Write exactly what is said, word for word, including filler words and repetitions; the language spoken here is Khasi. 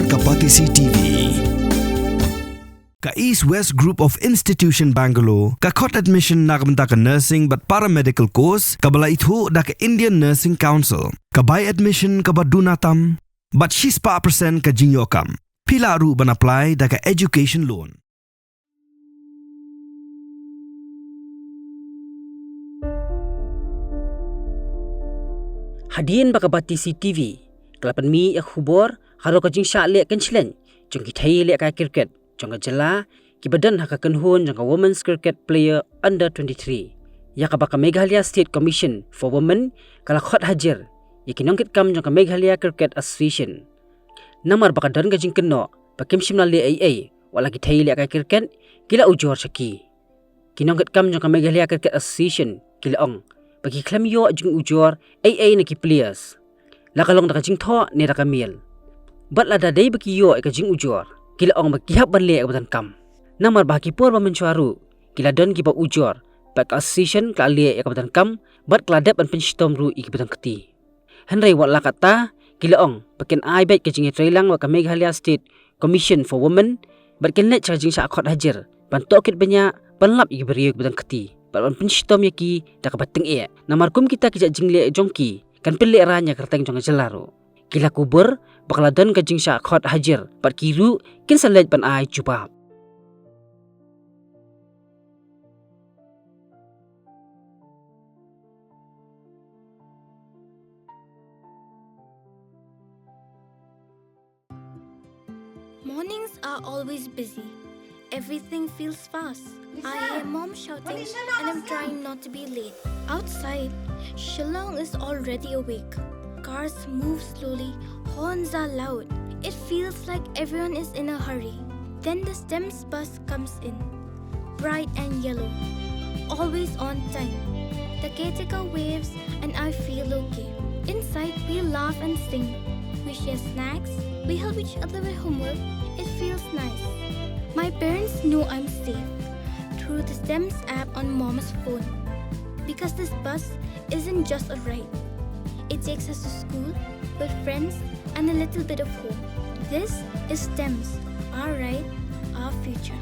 Ka Batesi T V. Ka East West Group of Institution Bangalore ka khot admission na ka bynta ka nursing bad paramedical course kaba la ithuh da ka Indian Nursing Council. Ka bai admission kaba duna tam bad shispah percent ka jingïoh kam. Phi lah ruh ban apply da ka education loan. Hadien ba ka Batesi T V ka la pynmih ïa ka khubor halor ka jingshah leh kynshlen jong ki thei lehkai cricket jong ka jylla kiba don ha ka kynhun jong ka Women's Cricket Player Under twenty-three, ïa kaba ka Meghalaya State Commission for Women ka la khot hajir ïa ki nongkitkam jong ka Meghalaya Cricket Association. Namar ba ka don ka jingkynnoh ba kim shym la leh ei ei wat la ki thei lehkai cricket ki la ujor sha ki. Ki nongkitkam jong ka Meghalaya Cricket Association ki la ong ba ki khlem ïoh jingujor ei ei na ki players, la ka long da ka jingthoh ne da ka mail. Bad lada dei ba ki ïoh ïa ka jingujor, ki la ong ba ki hap ban leh ïa kaba donkam. Namar ba ha ki por ba mynshuwa ruh ki la don kiba ujor bad ka association ka la leh ïa kaba donkam bad ka la dep ban pynshitom ruh ïa kiba donkti. Hynrei wat la katta, ki la ong ba kin ai beit ka jingïatreilang bad ka Meghalaya State Commission for Women bad kin leit sha ka jingshah khot hajir ban tohkit bniah, ban lap ïa ki briew kiba donkti bad ban pynshitom ïa ki da kaba tyngeh. Namar kum kita ki jait jingleh jong ki kan pynlehraiñ ïa ka kyrteng jong ka jylla ruh. Ki la kubur ba ka la don ka jingshah khot hajir bad ki ruh kin sa leit ban ai jubab. Mornings are always busy. Everything feels fast. I hear mom shouting and I'm trying not to be late. Outside, Shillong is already awake. Cars move slowly, horns are loud. It feels like everyone is in a hurry. Then the STEMS bus comes in, bright and yellow, always on time. The caretaker waves and I feel okay. Inside, we laugh and sing. We share snacks. We help each other with homework. It feels nice. My parents know I'm safe through the STEMS app on mom's phone. Because this bus isn't just a ride. It takes us to school, with friends, and a little bit of home. This is STEMS, our ride, our future.